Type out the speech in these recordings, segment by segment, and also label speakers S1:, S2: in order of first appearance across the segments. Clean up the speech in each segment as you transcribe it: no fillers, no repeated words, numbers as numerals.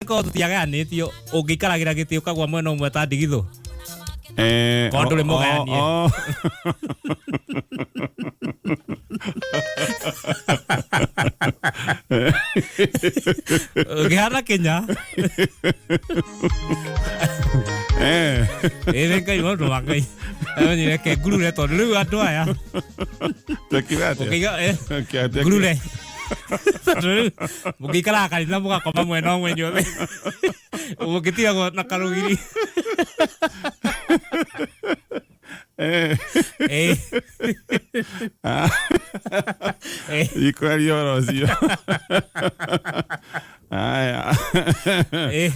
S1: Korwo tũtiagayanĩtio, ũngĩikaragĩra gĩtĩ ũkagwa mwena ũmwe ta ndigithũ.
S2: Eh,
S1: Korwo ndũrĩ
S2: o-
S1: mũgayanie.
S2: o- o.
S1: Ũngĩhana kĩnya.
S2: Eh,
S1: Ĩrĩ Ngai maũndũ ma Ngai. Amenyire reke ngurure tondũ rĩu andũ aya.
S2: Takiuga atĩa?
S1: Ũkĩiga eh,
S2: Atĩa- atĩa-
S1: ngurure. Tondũ rĩu mũngĩikaraga kanitha mũgakoma mwena ũmwe inyuothe. Mũngĩtigagwo na karũgiri.
S2: Eh,
S1: Eh. Eh.
S2: ikwaria ũhoro ũcio. Aya.
S1: Eh.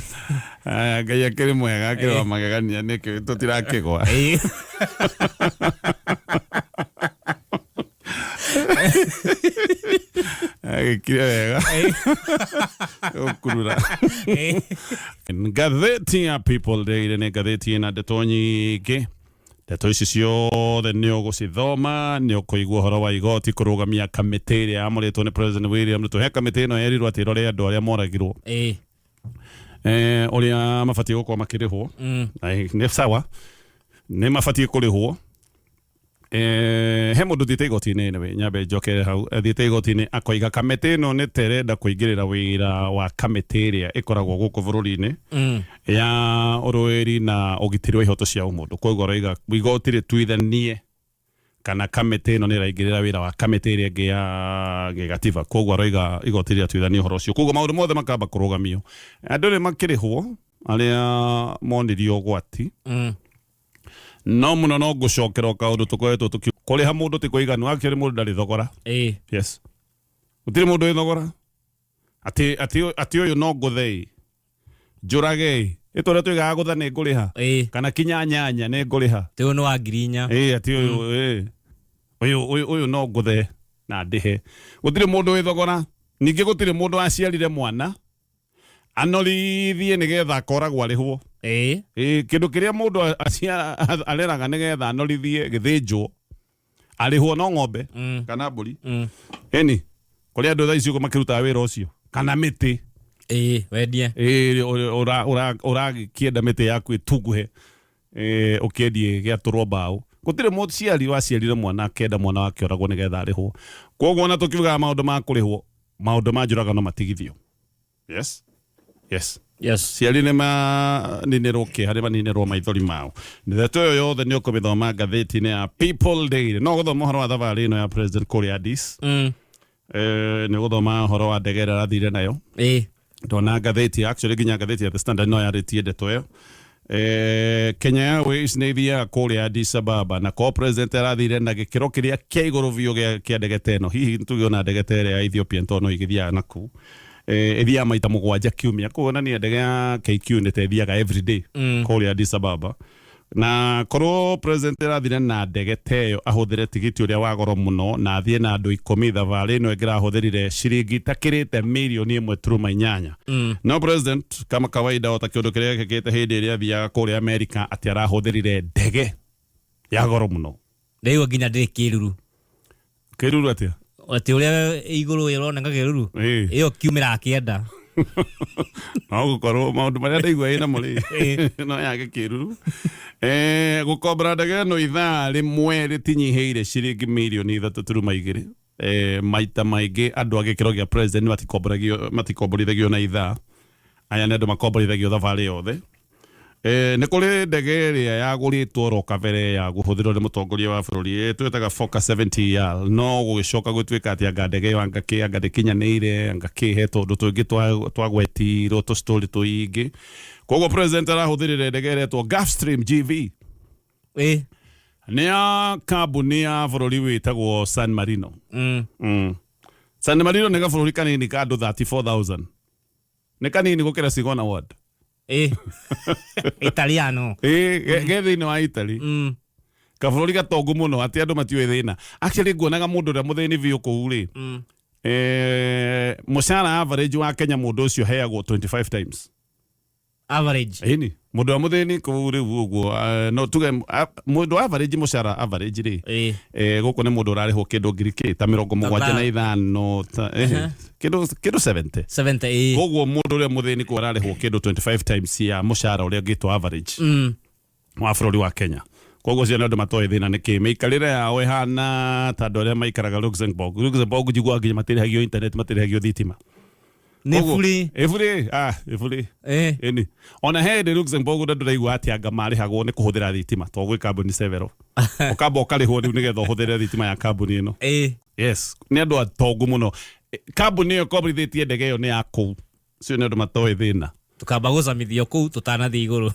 S2: Aya, Ngai akĩrĩ mwega akĩrĩ wa magegania nĩkĩ tũtirakĩgwa.
S1: Eh.
S2: Agĩkire wega gũkurura. Ngathĩti ya People Daily nĩ ngathĩti ĩna ndeto nyingĩ. Ndeto ici ciothe nĩ ũgũcithoma, nĩ ũkũigua ũhoro wa igoti kũrũgamia kamĩtĩ ĩrĩa yamũrĩtwo nĩ President William Ruto. He kamĩtĩ ĩno yerirwo atĩ ĩrore andũ arĩa moragirwo ũrĩa mabatiĩ gũkorwo makĩrĩhwo. Na nĩ sawa, nĩ mabatiĩ kũrĩhwo. He mũndũ ũthiĩte igoti-inĩ anyway, nyambe njokere hau athiĩte igoti-inĩ akoiga kamĩtĩ ĩno nĩ ta ĩrenda kũingĩrĩra wĩra wa kamĩtĩ ĩrĩa ĩkoragwo gũkũ bũrũri-inĩ ya ũrũĩri na ũgitĩri wa ihoto cia ũmũndũ. Koguo aroiga igoti rĩtuithanie kana kamĩtĩ ĩno nĩ ĩraingĩrĩra wĩra wa kamĩtĩ ĩrĩa ĩngĩ ya gĩgatiba. Koguo aroiga igoti rĩatuithanie ũhoro ũcio. Koguo maũndũ mothe makamba kũrũgamio, andũ nĩ makĩrĩhwo arĩa monirio ũgwati. No mũno no ngũcokera o kaũndũ tũkoretwo tũki kũrĩha mũndũ ti kũiganu. Actually mũndũ ndarĩ thogora. Yes, gũtirĩ mũndũ wĩ thogora atĩ atĩ atĩ ũyũ no ngũthei njũragei ĩtũ ũrĩa tuigaga gũtha nĩ ngũrĩha kana kinya nyanya nĩ ngũrĩha.
S1: Atĩ ũyũ nĩ wa 4,000.
S2: Ĩĩ, atĩ ũyũ ĩĩ ũyũ ũyũ ũyũ no ngũthe na ndĩhe. Gũtirĩ mũndũ wĩ thogora. Ningĩ gũtirĩ mũndũ waciarire mwana anorithie nĩgetha akoragwo arĩhwo. Ĩĩ, kĩndũ kĩrĩa mũndũ areraga nĩgetha anorithie gĩthĩnjwo arĩhwo no ng'ombe kana mbũri. Ĩni kũrĩ andũ thaa ici ũguo makĩrutaga wĩra ũcio kana mĩtĩ.
S1: Ĩĩ, wendie.
S2: Ĩĩ, ũragĩkĩenda mĩtĩ yaku ĩtunguhe, ũkĩendie gĩatũrwo mbaũ. Gũtirĩ mũciari waciarire mwana akĩenda mwana wake oragwo nĩgetha arĩhwo. Koguo ona tũkiugaga maũndũ ma kũrĩhwo, maũndũ ma njũragano matigithio. Yes. Ciari nĩ maninĩrwo kĩeha, nĩ maninĩrwo maithori mao. Ndeto ĩyo yothe nĩ ũkũmĩthoma ngathĩti-inĩ ya People Daily. No gũthoma ũhoro wa thabarĩ ĩno ya president kũrĩa Addis. Nĩ ũgũthoma ũhoro wa ndege ĩrĩa arathire nayo. Ndona ngathĩti, actually nginya ngathĩti ya The Standard no yarĩtie ndeto ĩyo. Kenya Airways nĩ ithiaga kũrĩa Addis Ababa na ko president arathire na gĩkĩro kĩrĩa kĩa igũrũ biũ kĩa ndege ta ĩno. Hihi tũgĩona ndege ta ĩrĩa ya Ethiopian tondũ no igĩthiaga na kũu. Ĩthiaga maita 7 kiumia. Kuonania ndege ya KQ nĩ ta ĩthiaga every day kũrĩa Addis Ababa. Na korwo president arathire na ndege ta ĩyo ahũthĩre tigiti ũrĩa wa goro mũno na athiĩ na andũ 10 thabarĩ ĩno ĩngĩrahũthĩrire ciringi itakĩrĩte mirioni 1.8. No president kama kawaida o ta kĩũndũ kĩrĩa gĩkĩkĩte hĩndĩ ĩrĩa athiaga kũrĩa Amerika atĩ arahũthĩrire ndege ya goro mũno.
S1: Ndĩraigua nginya ndĩrĩ kĩruru.
S2: Kĩruru atĩa?
S1: Atĩ ũrĩa igũrũ ĩroneka kĩruru. Ĩyo kiumĩra akĩenda.
S2: No gũkorwo maũndũ marĩa ndaigua ĩnamo rĩ no yage kĩruru. Gũkombora ndege ĩno ithaa rĩmwe rĩtinyihĩire ciringi mirioni 3.2. Maita maingĩ andũ a gĩkĩro gĩa president matikomborithagio na ithaa. Aya nĩ andũ makomborithagio thabarĩ yothe. Nĩ kũrĩ ndege ĩrĩa yagũrĩtwo oro kabere ya kũhũthĩrwo nĩ mũtongoria wa bũrũri twĩtaga Fokker 70 ER, no gũgĩcoka gũtuĩka atĩ anga ndege ĩyo anga kĩ anga ndĩkinyanĩire anga kĩ he tũndũ tũngĩ twagwetirwo tũ story tũingĩ. Koguo president arahũthĩrire ndege ĩretwo Gulfstream GV. Nĩ ya kambuni ya bũrũri wĩtagwo San Marino. San Marino nĩ gabũrũri kanini ka andũ 34,000. Nĩ kanini gũkĩra Sigona Ward.
S1: Italiano.
S2: Ĩĩ, ge thĩinĩ wa Italy. Kabũrũri gatongu mũno atĩ andũ matiũĩ thĩna. Actually nguonaga mũndũ ũrĩa mũthĩni biũ kũu rĩ, mũcara average wa Kenya mũndũ ũcio heagwo 25 times.
S1: Average.
S2: Ĩni, mũndũ wa mũthĩni kũu rĩu ũguo, no tuge mũndũ wa average, mũcara average rĩ, gũkũ nĩ mũndũ ũrarĩhwo kĩndũ ngiri kĩ ta mĩrongo mũgwanja na ithano ta, kĩndũ 70.
S1: 70, ĩĩ.
S2: Koguo mũndũ ũrĩa mũthĩni kũu ararĩhwo kĩndũ 25 times ya mũcara ũrĩa ũngĩtwo average wa bũrũri wa Kenya. Koguo cio nĩ andũ matoĩ thĩna nĩ kĩ. Mĩikarĩre yao ĩhana ta andũ arĩa maikaraga Luxembourg. Luxembourg njiguaga nginya matirĩhagio internet, matirĩhagio thitima.
S1: Nĩ
S2: Koguo-
S1: free.
S2: Ĩ free, ah, ĩ free. Ĩni, ona he hĩndĩ Luxembourg ũrĩa ndĩraigua atĩ anga marĩhagwo nĩ kũhũthĩra thitima, to gwĩ kambuni several, ũkamba ũkarĩhwo rĩu nĩgetha ũhũthĩre thitima ya kambuni ĩno. Yes, nĩ andũ atongu mũno. Kambuni ĩyo ĩkomborithĩtie ndege ĩyo nĩ ya kũu. Cio nĩ andũ matoĩ thĩna.
S1: Tukamba gũcamithio kũu tũtanathiĩ igũrũ.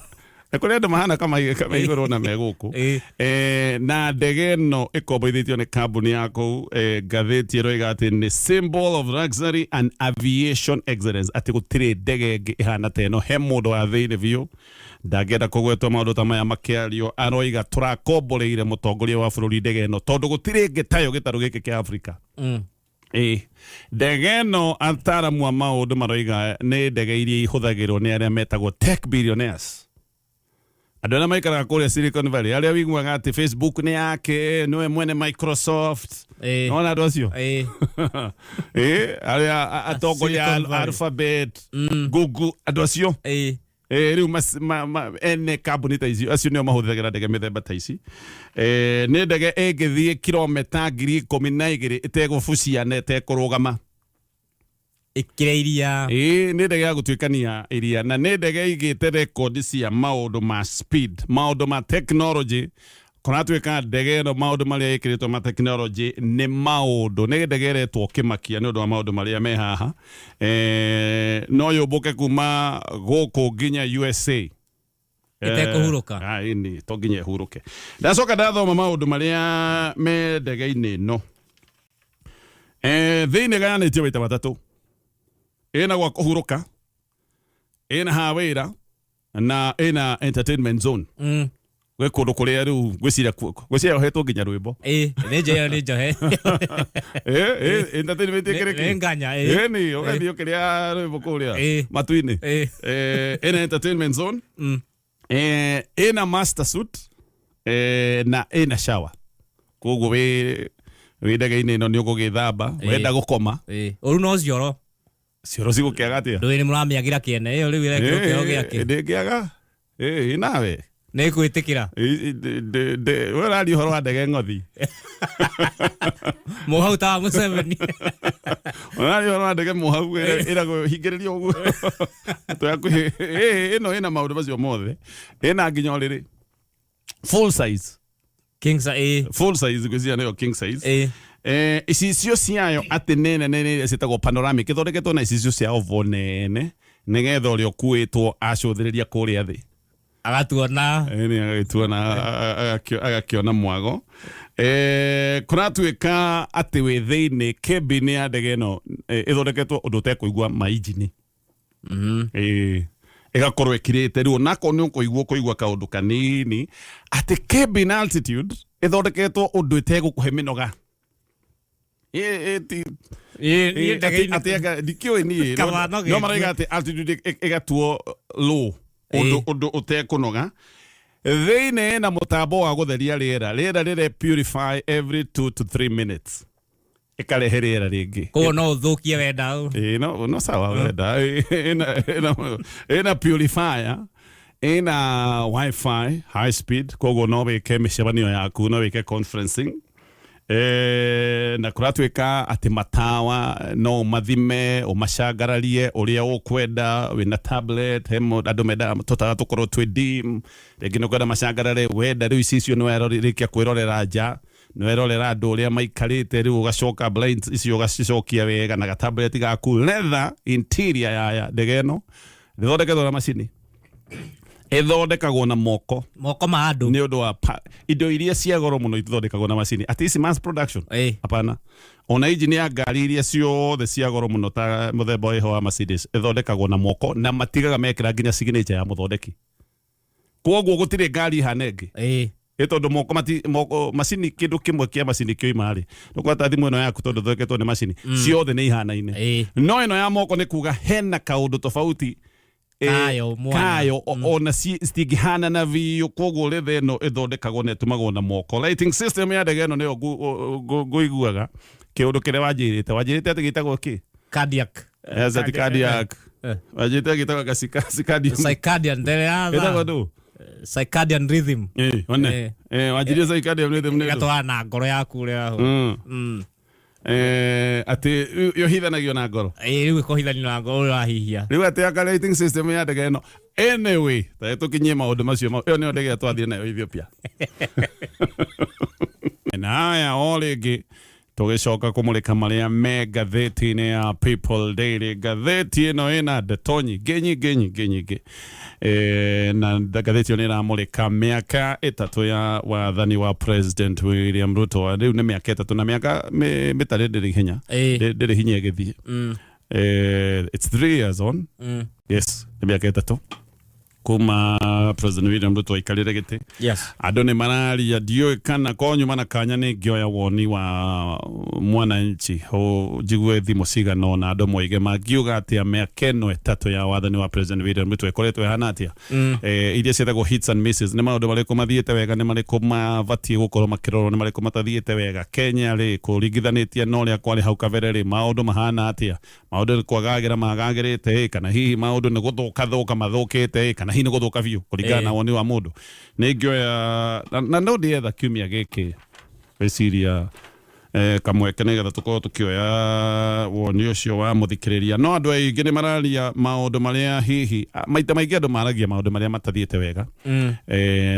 S2: Na kũrĩ andũ mahana kama kama igũrũ na me gũkũ. Na ndege ĩno ĩkomborithĩtio nĩ kambuni ya kũu. Ngathĩti ĩroiga atĩ nĩ symbol of luxury and aviation excellence, atĩ gũtirĩ ndege ĩngĩ ĩhana ta ĩno. He mũndũ wa thĩinĩ biũ ndangĩenda kũgwetwo maũndũ ta maya makĩario, aroiga tũrakomboreire mũtongoria wa bũrũri ndege ĩno tondũ gũtirĩ ĩngĩ tayo gĩtarũ gĩkĩ kĩa Afrika. Ndege ĩno, ataramu a maũndũ maroiga nĩ ndege iria ihũthagĩrwo nĩ arĩa metagwo tech billionaires, andũ arĩa maikaraga kũrĩa Silicon Valley, arĩa wiguaga atĩ Facebook nĩ yake, nĩwe mwene Microsoft. Nona andũ acio?
S1: Ĩĩ.
S2: Arĩa atongoria
S1: Silicon Valley.
S2: Alphabet, Google, andũ acio. Rĩu ene kambuni ta icio, acio nĩo mahũthagĩra ndege mĩthemba ta ici. Nĩ ndege ĩngĩthiĩ kilomita 12,000 ĩtegũbucia na ĩtekũrũgama.
S1: Ĩkĩre iria.
S2: Ĩĩ, nĩ ndege ya gũtuĩkania iria, na nĩ ndege igĩte rekondi cia maũndũ ma speed, maũndũ ma technology. Kũratuĩka ndege ĩno, maũndũ marĩa ĩkĩrĩtwo ma technology nĩ maũndũ, nĩ ndege ĩretwo kĩmakia nĩ ũndũ wa maũndũ marĩa me haha. No yũmbũke kuma gũkũ nginya USA
S1: Ĩtekũhurũka.
S2: Ĩni, to nginya ĩhurũke. Ndacoka ndathoma maũndũ marĩa me ndege-inĩ ĩno. Thĩinĩ gayanĩtio maita matatũ: ĩna gwa kũhurũka, ĩna ha wĩra, na ĩna entertainment zone. Gwĩ kũndũ kũrĩa rĩu ngwĩciria ũhetwo nginya rwĩmbo.
S1: Ĩĩ, nĩ njohe, nĩ njohe.
S2: Entertainment ĩkĩrĩ
S1: Nĩ
S2: kĩ?
S1: nganya, ĩĩ.
S2: Ĩni, ũgathiĩ ũkĩrĩa rwĩmbo kũrĩa matu-inĩ. Ĩna entertainment zone, ĩna master suite, na ĩna shower. Koguo wĩ ndege-inĩ ĩno nĩ ũgũgĩthamba wenda gũkoma.
S1: Ĩĩ, ũru no cioro.
S2: Cioro cigũkĩaga atĩa?
S1: Ndũĩ nĩ mũramĩagĩra kĩene ĩyo rĩu ĩrekĩrwo kĩoro gĩake.
S2: Ndĩngĩaga. Ĩ nawe.
S1: Nĩ kwĩtĩkĩra.
S2: We ũraria ũhoro wa ndege ng'othi.
S1: Mũhau ta wa Museveni.
S2: Ũraria ũhoro wa ndege mũhau ĩragwo hingĩrĩrio ũguo. Tũyakuhĩ ĩno ĩna maũndũ macio mothe, ĩna nginya ũrĩrĩ full size.
S1: King size, ĩĩ.
S2: Full size, ngwĩciria nĩyo king size. Icicio ciayo atĩ nĩ nene, nĩ iria ciĩtagwo panoramic, ĩthondeketwo na icicio cia ovo nene nĩgetha ũrĩa ũkuĩtwo acũthĩrĩria kũrĩa thĩ
S1: Agatuona.
S2: Ĩni, agagĩtuona, agakĩona mwago. Kũratuĩka atĩ wĩ thĩinĩ cabin ya ndege ĩno, ĩthondeketwo ũndũ ũtekũigua mainjini. Ĩgakorwo ĩkirĩte rĩu, onakorwo nĩ ũkũigua ũkũigua kaũndũ kanini, atĩ cabin altitude ĩthondeketwo ũndũ ĩtegũkũhe mĩnoga.
S1: Ĩĩ, niĩ ndege-inĩ
S2: Atĩ ndikĩũĩ niĩ,
S1: Kaba no
S2: no marauga atĩ altitude ĩgatuo low ũndũ ũndũ ũtekũnoga. Thĩinĩ ĩna mũtambo wa gũtheria rĩera, rĩera rĩre purify every 2 to 3 minutes, ĩkarehe rĩera rĩngĩ.
S1: Koguo no ũthũkie wenda.
S2: Ĩĩ, no sawa wenda. Ĩna purifier, ĩna wifi high speed, koguo no wĩke mĩcemanio yaku, no wĩke conferencing. Na kũratuĩka atĩ matawa no ũmathime, ũmacangararie ũrĩa ũkwenda wĩna tablet. He andũ mendaga tũtawa tũkorwo twĩ dim, rĩngĩ nĩ ũkwenda macangarare wenda. Rĩu icicio nĩ werĩkia kwĩrorera nja, nĩ werorera andũ ũrĩa maikarĩte, rĩu ũgacoka blinds icio ũgacicokia wega na gatablet gaku. Leather interior ya ndege ĩno ndĩthondeketwo na macini, ĩthondekagwo na moko.
S1: Moko ma andũ.
S2: Nĩ ũndũ wa indo iria cia goro mũno ithondekagwo na macini, atĩ ici mass production. Hapana, ona injini ya ngari iria ciothe cia goro mũno ta mũthemba wĩho wa Mercedes ĩthondekagwo na moko, na matigaga mekĩra nginya signature ya mũthondeki. Koguo gũtirĩ ngari ihana ĩngĩ. Ĩ tondũ moko mati, moko macini, kĩndũ kĩmwe kĩa macini kĩoima rĩ, ndũkwata thimũ ĩno yaku tondũ ĩthondeketwo nĩ macini, ciothe nĩ ihanaine. No ĩno ya moko nĩ kuga hena kaũndũ tofauti.
S1: Kayo mwana.
S2: Kayo ona citingĩhanana biũ. Koguo ritha ĩno ĩthondekagwo na ĩtumagwo na moko. Lighting system ya ndege ĩno nĩyo ngũiguaga kĩũndũ kĩrĩa wanjĩrĩte atĩ gĩtagwo kĩ?
S1: Cardiac.
S2: Yes, ati cardiac. Wanjĩrĩte gĩtagwo circadian.
S1: Circadian ndere ya
S2: Gĩtagwo ndũ?
S1: Circadian rhythm.
S2: One. Wanjĩrire circadian rhythm nĩ ndũ?
S1: Gatwara na ngoro yaku ũrĩa.
S2: Atĩ yohithanagio na ngoro.
S1: Rĩu ĩkohithanio na ngoro ũrahihia.
S2: Rĩu atĩ aka lighting system ya ndege ĩno. Anyway, ta tũkinyie maũndũ macio ĩyo nĩyo ndege ĩrĩa twathire nayo Ethiopia. Na haya o rĩngĩ tũgĩcoka kũmũrĩka marĩa me ngathĩti-inĩ ya People Daily. Ngathĩti ĩno ĩna ndeto nyingĩ nyingĩ nyingĩ nyingĩ. Na ngathĩti ĩyo nĩ ĩramũrĩka mĩaka 3 ya wathani wa President William Ruto. Rĩu nĩ mĩaka 3 na mĩaka mĩtarĩ ndĩrĩ hinya. Ndĩrĩ hinya ĩgĩthiĩ. It's 3 years on. Yes, nĩ mĩaka 3 kuma President William Ruto aikarĩre gĩtĩ. Andũ nĩ mararia, ndiũĩ kana konyuma na kanya nĩ ngĩoya woni wa mwananchi njigue thimũ cigana ũna andũ moige mangiuga atĩa mĩaka ĩno 3 ya wathani wa President William Ruto ĩkoretwo ĩhana atĩa. Iria ciĩtagwo hits and misses, nĩ maũndũ marĩkũ mathiĩte wega, nĩ marĩkũ mabatiĩ gũkorwo makĩrorwo, nĩ marĩkũ matathiĩte wega. Kenya rĩ, kũringithanĩtie na ũrĩa kwarĩ hau kabere rĩ, maũndũ mahana atĩa? Maũndũ nĩ kwagagĩra magagĩrĩte, kana hihi maũndũ nĩ gũthũka thũka mathũkĩte, kana hihi nĩ gũthũka biũ kũringana na woni wa mũndũ. Nĩ ngĩoya na no ndĩetha kiumia gĩkĩ gwĩciria kamweke nĩgetha tũkorwo tũkĩoya woni ũcio wa mũthikĩrĩria. No andũ aingĩ nĩ mararia maũndũ marĩa hihi maita maingĩ andũ maragia maũndũ marĩa matathiĩte wega.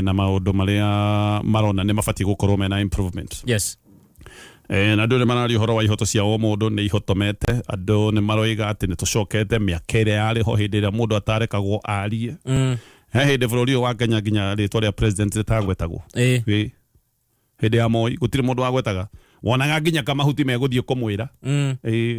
S2: Na maũndũ marĩa marona nĩ mabatiĩ gũkorwo mena improvement. Na andũ nĩ mararia ũhoro wa ihoto cia o mũndũ nĩ ihotomete. Andũ nĩ maroiga atĩ nĩ tũcokete mĩaka ĩrĩa yarĩ ho hĩndĩ ĩrĩa mũndũ atarekagwo arie. He hĩndĩ bũrũri ũyũ wa Kenya nginya rĩtwa rĩa president rĩtagwetagwo. Hĩndĩ ya Moi gũtirĩ mũndũ wagwetaga. Wonaga nginya kamahuti megũthiĩ kũmwĩra.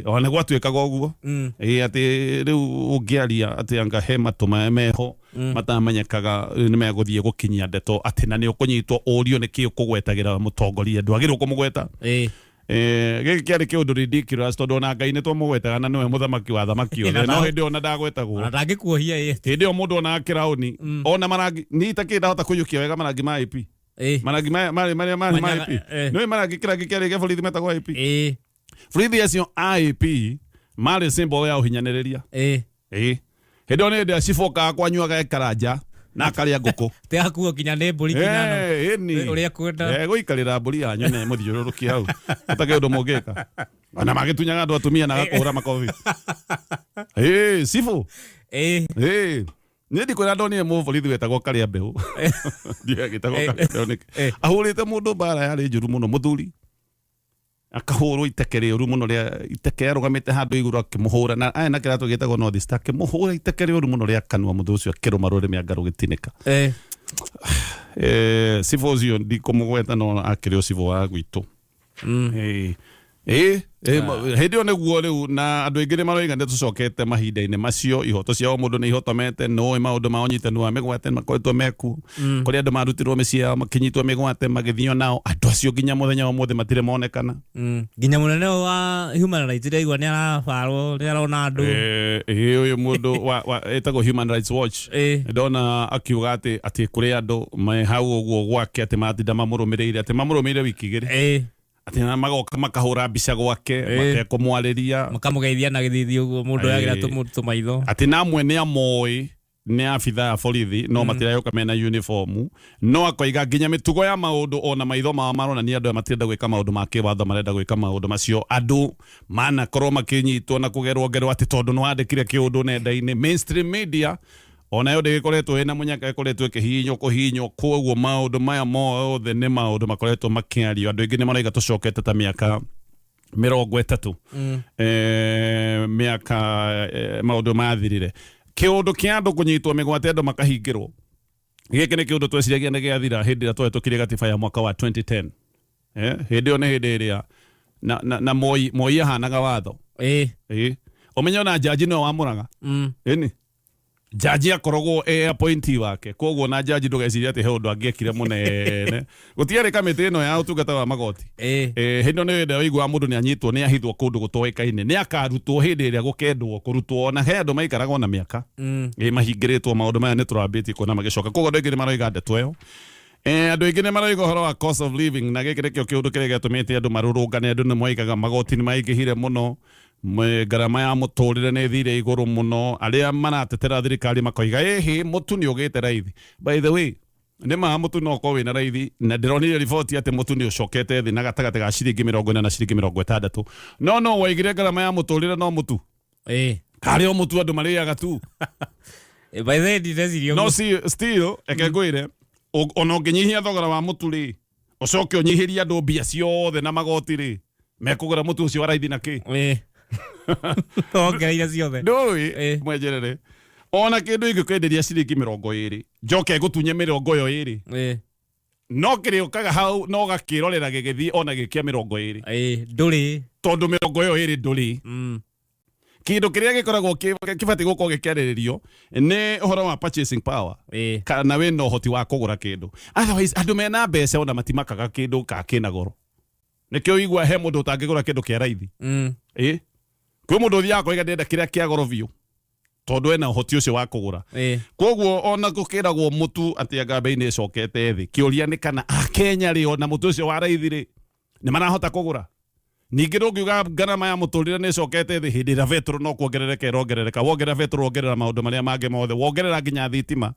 S2: Ona gwatuĩkaga ũguo. Atĩ rĩu ũngĩaria atĩ anga he matũ meho matamenyekaga nĩ megũthiĩ gũkinyia ndeto atĩ na nĩ ũkũnyitwo ũrio nĩ kĩ ũkũgwetagĩra mũtongoria, ndwagĩrĩirwo kũmũgweta. Gĩkĩ kĩarĩ kĩũndũ ridiculous tondũ ona Ngai nĩ twamũgwetaga na nĩwe mũthamaki wa thamaki othe, no hĩndĩ ĩyo ona ndagwetagwo.
S1: Ona ndangĩkuohia.
S2: Hĩndĩ ĩyo mũndũ ona kĩraũni ona marangi niĩ itakĩrĩ ndahota kũiyũkia wega marangi ma AP. Marangi marĩa marĩ ma
S1: Manyaga,
S2: AP. Nĩũĩ marangi kĩrangi kĩarĩ gĩa borithi metagwo AP. Borithi acio a AP marĩ symbol ya ũhinyanĩrĩria. Hĩndĩ ĩyo nĩ hĩndĩ ĩrĩa cibokaga kwanyuaga ekara nja na akarĩa ngũkũ.
S1: Tigakuo kinya nĩ mbũri kinya no.
S2: Ĩni.
S1: Ũrĩa kwenda.
S2: Gũikarĩra mbũri yanyu na mũthiũrũrũkie hau. Ũtakĩrĩ ũndũ mũngĩka. Ona magĩtunyaga andũ atumia na agakũhũra makobi. Cibũ. Niĩ ndikwĩra ndonire mũborithi wetagwo Karĩa Mbeũ. Ndiũĩ agĩtagwo Karĩa Mbeũ nĩkĩ. Ahũrĩte mũndũ mbara yarĩ njũru mũno, mũthuri. Akahũrwo iteke rĩũru mũno rĩa iteke arũgamĩte handũ igũrũ akĩmũhũra na aya na kĩratũ gĩtagwo North Star akĩmũhũra iteke rĩũru mũno rĩa kanua, mũthuri ũcio akĩrũma rũrĩmĩ anga rũgĩtinĩka. Cibũ ũcio ndikũmũgweta no akĩrĩ o cibũ wa gwitũ. Hĩndĩ ĩyo nĩguo rĩu na andũ aingĩ nĩ maroiga nĩ tũcokete mahinda-inĩ macio, ihoto cia o mũndũ nĩ ihotomete, nĩũĩ maũndũ ma ũnyitanu wa mĩgwate makoretwo mekuo. Kũrĩ andũ marutirwo mĩciĩ yao makĩnyitwo mĩgwate magĩthio nao, andũ acio nginya mũthenya wa ũmũthĩ matirĩ monekana.
S1: Nginya mũnene wa human rights ndĩraigua nĩ arabarwo, nĩ arona andũ.
S2: Ũyũ mũndũ wa ĩtagwo Human Rights Watch. Ndona akiuga atĩ kũrĩ andũ me hau ũguo gwake atĩ matinda mamũrũmĩrĩire, atĩ mamũrũmĩrĩire wiki igĩrĩ. Atĩ na magoka makahũra mbica gwake, matekũmwarĩria.
S1: Makamũgeithia na gĩthithi ũguo, mũndũ oyagĩra tũmaitho.
S2: Atĩ na amwe nĩ amoĩ nĩ abithaa a borithi, no matirayoka mena uniform, no akoiga nginya mĩtugo ya maũndũ ona maitho mao maronania andũ aya matirenda gwĩka maũndũ ma kĩwatho, marenda gwĩka maũndũ macio andũ manakorwo makĩnyitwo na kũgerwo ngero atĩ tondũ nĩ wandĩkire kĩũndũ nenda-inĩ. Mainstream media onayo ndĩgĩkoretwo ĩna mũnyaka, ĩkoretwo ĩkĩhihinywo kũhihinywo, koguo maũndũ maya mothe nĩ maũndũ makoretwo makĩario. Andũ aingĩ nĩ maroiga tũcokete ta mĩaka 30. Mĩaka maũndũ mathirire. Kĩũndũ kĩa andũ kũnyitwo mĩgwate andũ makahingĩrwo. Gĩkĩ nĩ kĩũndũ tweciragia nĩ gĩathira hĩndĩ ĩrĩa twahĩtũkire gatiba ya mwaka wa 2010. Hĩndĩ ĩyo nĩ hĩndĩ ĩrĩa na Moi ahanaga watho. Ũmenye ona jaji nĩwe wamũraga. Ĩni. Jaji akoragwo e appointee wake, koguo na jaji ndũgecirie atĩ he ũndũ angĩekire mũnene. Gũtiarĩ kamĩtĩ ĩno ya ũtungata wa magoti. Hĩndĩ ĩno nĩ hĩndĩ waiguaga mũndũ nĩ anyitwo, nĩ ahithwo kũndũ gũtoĩkaine, nĩ akarutwo hĩndĩ ĩrĩa gũkendwo kũrutwo. Ona he andũ maikaraga ona mĩaka mahingĩrĩtwo. Maũndũ maya nĩ tũrambĩtie kuona magĩcoka, koguo andũ aingĩ nĩ maroiga ndeto ĩyo. Andũ aingĩ nĩ maroiga ũhoro wa cost of living, na gĩkĩ nĩkĩo kĩũndũ kĩrĩa gĩatũmĩte andũ marũrũngane. Andũ nĩ moigaga magoti nĩ maingĩhire mũno, ngarama ya mũtũrĩre nĩ ĩthire igũrũ mũno. Arĩa maratetera thirikari makoiga ĩhĩ, mũtu nĩ ũgĩte raithi. By the way, nĩ ma mũtu no ũkorwo wĩna raithi, na ndĩronire riboti atĩ mũtu nĩ ũcokete thĩ na gatagatĩ ga ciringi 40 na ciringi 60, no waigire ngarama ya mũtũrĩre no mũtu karĩ o mũtu andũ marĩaga tu.
S1: By the way, ndineciria
S2: No
S1: ũguo.
S2: Still eke ngwĩre, ona ũngĩnyihia thogora wa mũtu rĩ, ũcoke ũnyihĩrie andũ mbia ciothe na magoti rĩ, mekũgũra mũtu ũcio wa raithi na kĩ?
S1: Wongereire ciothe.
S2: Ndũĩ mwenjerere, ona kĩndũ ingĩkwenderia ciringi 20, njoke ngũtunye mĩrongo ĩyo ĩrĩ, no kĩrĩũkaga hau no gakĩrorera gĩgĩthiĩ ona gĩkia 20.
S1: Ndũrĩ.
S2: Tondũ 20 ndũrĩ. Kĩndũ kĩrĩa gĩkoragwo kĩbatiĩ gũkorwo gĩkĩarĩrĩrio nĩ ũhoro wa purchasing power, kana wĩna ũhoti wa kũgũra kĩndũ. Otherwise andũ mena mbeca ona matimakaga kĩndũ ka kĩna goro. Nĩkĩo ũigua he mũndũ ũtangĩgũra kĩndũ kĩa raithi. Kwĩ mũndũ ũthiaga koiga ndĩrenda kĩrĩa kĩa goro biũ, tondũ ena ũhoti ũcio wa kũgũra. Koguo ona gũkĩragwo mũtu atĩ anga bei nĩ ĩcokete thĩ, kĩũria nĩ kana Akenya rĩ, ona mũtu ũcio wa raithi rĩ, nĩ marahota kũgũra? Ningĩ ndũngiuga ngarama ya mũtũrĩre nĩ ĩcokete thĩ hĩndĩ ĩrĩa betũrũ no kuongerereka ĩrongerereka. Wongerera betũrũ, wongerera maũndũ marĩa mangĩ mothe, wongerera nginya thitima.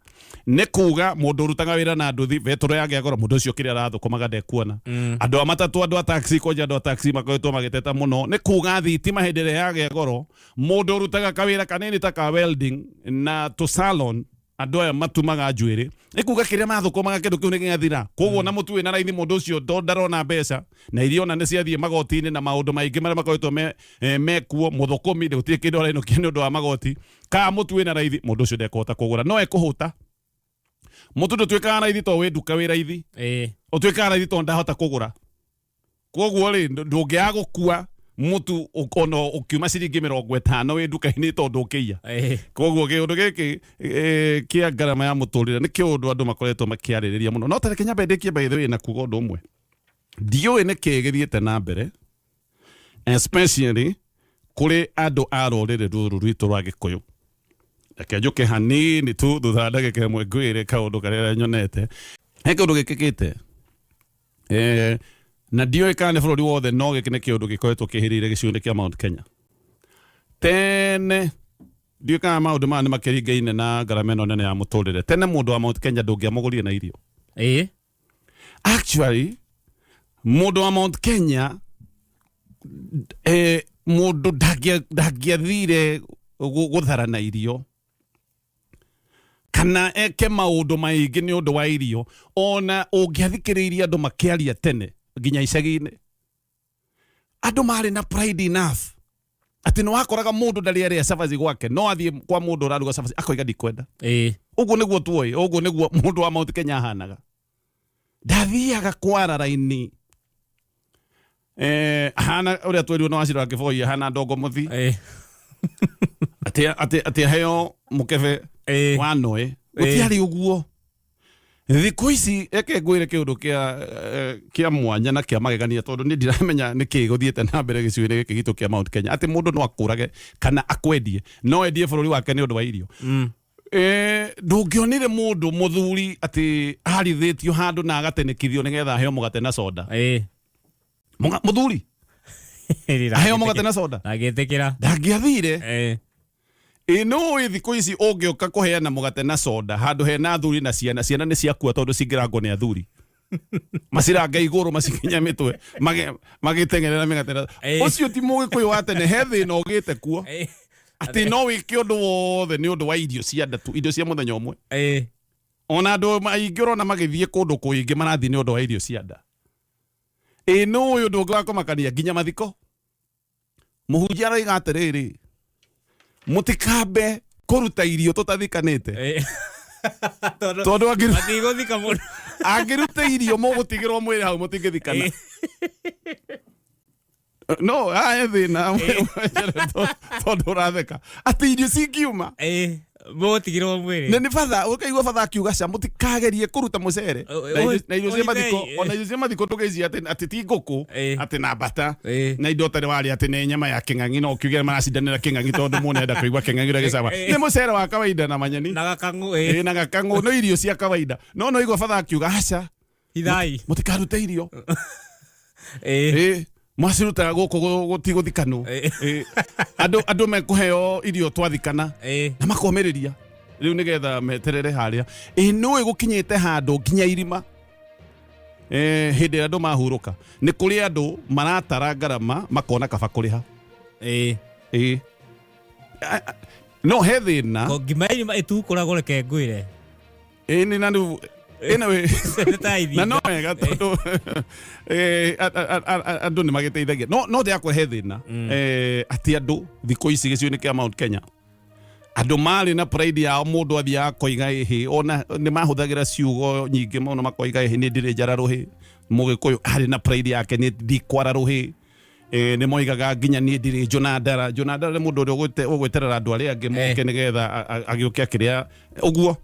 S2: Nĩ kuga mũndũ ũrutaga wĩra na nduthi, betũrũ yagĩa goro, mũndũ ũcio kĩrĩa arathũkũmaga ndekuona. Andũ a matatũ, andũ a taxi, kwanja andũ a taxi makoretwo magĩteta mũno, nĩ kuga thitima hĩndĩ ĩrĩa yagĩa goro, mũndũ ũrutaga kawĩra kanini ta ka welding na tũ salon, andũ aya matumaga njuĩrĩ, nĩ kuga kĩrĩa mathũkũmaga kĩndũ kĩu nĩ gĩathira. Koguo na mũtu wĩna raithi, mũndũ ũcio ndarona mbeca, na irio ona nĩ ciathiĩ magoti-inĩ na maũndũ maingĩ marĩa makoretwo mekuo. Mũthũkũmi gũtirĩ kĩndũ arainũkia nĩ ũndũ wa magoti. Kana mũtu wĩna raithi, mũndũ ũcio ndekũhota kũgũra, no ekũhũta. Mũtu ndũtuĩkaga raithi to wĩ nduka wĩ raithi, ũtuĩkaga raithi to ndahota kũgũra. Koguo rĩ, ndũngĩaga gũkua mũtu ona ũkiuma ciringi 50 wĩ nduka-inĩ tondũ ũkĩiya. Koguo kĩũndũ gĩkĩ kĩa ngarama ya mũtũrĩre nĩ kĩũndũ andũ makoretwo makĩarĩrĩria mũno. No tareke nyambe ndĩkie, by the way, na kuga ũndũ ũmwe. Ndiũĩ nĩ kĩĩ gĩthiĩte na mbere, especially kũrĩ andũ a rũrĩrĩ rũrũ rwitũ rwa Gĩkũyũ. Reke njũke hanini tu thutha wa ndagĩka ĩmwe ngwĩre kaũndũ karĩa nyonete. He kĩũndũ gĩkĩkĩte, na ndiũĩ kana nĩ bũrũri wothe, no gĩkĩ nĩ kĩũndũ gĩkoretwo kĩhĩrĩire gĩcigo-inĩ kĩa Mount Kenya. Tene ndiũĩ kana maũndũ maya nĩ makĩringaine na ngarama ĩno nene ya mũtũrĩre. Tene mũndũ wa Mount Kenya ndũngĩamũgũrire na irio. Actually mũndũ wa Mount Kenya, mũndũ ndangĩathire gũtharana irio kana eke maũndũ maingĩ nĩ ũndũ wa irio. Ona ũngĩathikĩrĩirie andũ makĩaria tene nginya icagi-inĩ, andũ marĩ na pride enough atĩ nĩ wakoraga mũndũ ndarĩ arĩa cabaci gwake, no athiĩ kwa mũndũ ũraruga cabaci akoiga ndikwenda. Ũguo nĩguo tuoĩ, ũguo nĩguo mũndũ wa Mount Kenya ahanaga. Ndathiaga kwara raini, ahana ũrĩa twerirwo nĩ Wachira wa Kĩboi, ahana ndongo mũthi, atĩ aheo mũkebe wa noe. Gũtiarĩ ũguo. Thikũ ici reke ngwĩre kĩũndũ kĩa mwanya na kĩa magegania, tondũ niĩ ndiramenya nĩkĩ gũthiĩte na mbere gĩcigo-inĩ gĩkĩ gitũ kĩa Mount Kenya, atĩ mũndũ no akũrage kana akwendie, no endie bũrũri wake nĩ ũndũ wa irio. Ndũngĩonire mũndũ mũthuri atĩ arithĩtio handũ na agatenekithio nĩgetha aheo mũgate na soda. Mũthuri aheo mũgate na soda?
S1: Ndangĩtĩkĩra.
S2: Ndangĩathire. Ĩ no ũĩ thikũ ici ũngĩũka kũheana mũgate na soda handũ hena athuri na ciana, ciana nĩ ciakua, tondũ cingĩrangwo nĩ athuri, macirange igũrũ, macikinya mĩtwe, magĩteng'erera mĩgate na ũcio ti Mũgĩkũyũ wa tene. He thĩna ũgĩte kuo atĩ no wĩke ũndũ wothe nĩ ũndũ wa irio cia nda tu, irio cia mũthenya ũmwe. Ona andũ aingĩ ũrona magĩthiĩ kũndũ kũingĩ marathiĩ nĩ ũndũ wa irio cia nda. Ĩ nĩ ũyũ ũndũ ũngĩ wa kũmakania, nginya mathiko mũhunjia aroiga atĩrĩrĩ, mũtikambe kũruta irio tũtathikanĩte, tondũ
S1: matigũthika mũndũ.
S2: Angĩruta irio mũgũtigĩrwo mwĩrĩ hau, mũtingĩthikana. No haha he thĩna, tondũ ũratheka atĩ irio cingiuma.
S1: Mũgũtigĩrwo mwĩrĩ.
S2: Nĩ batha ũkaigua batha akiuga ca mũtikagerie kũruta mũcere. Na irio cia mathiko, ona irio cia mathiko ndũgĩcia atĩ atĩ ti ngũkũ, atĩ na mbata, na indo ũtarĩ warĩa atĩ nĩ nyama ya kĩng'ang'i, no ũkiuge maracindanĩra kĩng'ang'i tondũ mũndũ enda kũigua kĩng'ang'i ũrĩa gĩcama. Nĩ mũcere wa kawaida na manyeni.
S1: Na gakang'ũ.
S2: Ĩ, na gakang'ũ, no irio cia kawaida. No igua batha akiuga aca.
S1: Hithai.
S2: Mũtikarute irio. Ĩ, mwacirutaga gũkũ gũtigũthikanwo. Ĩ, andũ mekũheo irio twathikana. Na makomĩrĩria rĩu nĩgetha meterere harĩa. Ĩ, nĩũĩ gũkinyĩte handũ nginya irima. Hĩndĩ ĩrĩa andũ mahurũka nĩ kũrĩ andũ maratara ngarama makona kaba kũrĩha. Ĩ. No he thĩna.
S1: Ko ngima irima ĩtukũragwo, reke ngwĩre.
S2: Ĩ, nĩ na rĩu anyway
S1: Nĩ ta
S2: na
S1: ithinga.
S2: No wega tondũ andũ nĩ magĩteithagia, no ndĩrakũhe he thĩna atĩ andũ thikũ ici gĩcigo-inĩ kĩa Mount Kenya andũ marĩ na pride yao, mũndũ athiaga koiga ĩhĩ, ona nĩ mahũthagĩra ciugo nyingĩ mũno, makoiga ĩhĩ nĩ ndirĩ njara rũhĩ. Mũgĩkũyũ arĩ na pride yake, nĩ ndikwara rũhĩ. Nĩ moigaga nginya niĩ ndirĩ njũna ndara. Njũna ndara nĩ mũndũ ũrĩa ũgweterera andũ arĩa angĩ moke nĩgetha agĩũke akĩrĩa ũguo.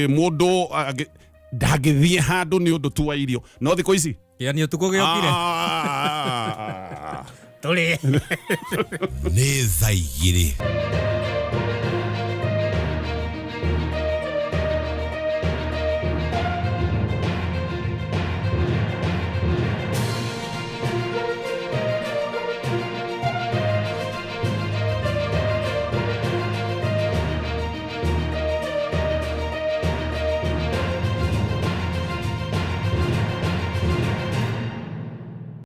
S2: Mũndũ ndangĩthiĩ handũ nĩ ũndũ tu wa irio, no thikũ ici
S1: Kĩganio ũtukũ gĩokire.
S2: Ah.
S1: Tũrĩe.
S3: Nĩ thaa 2.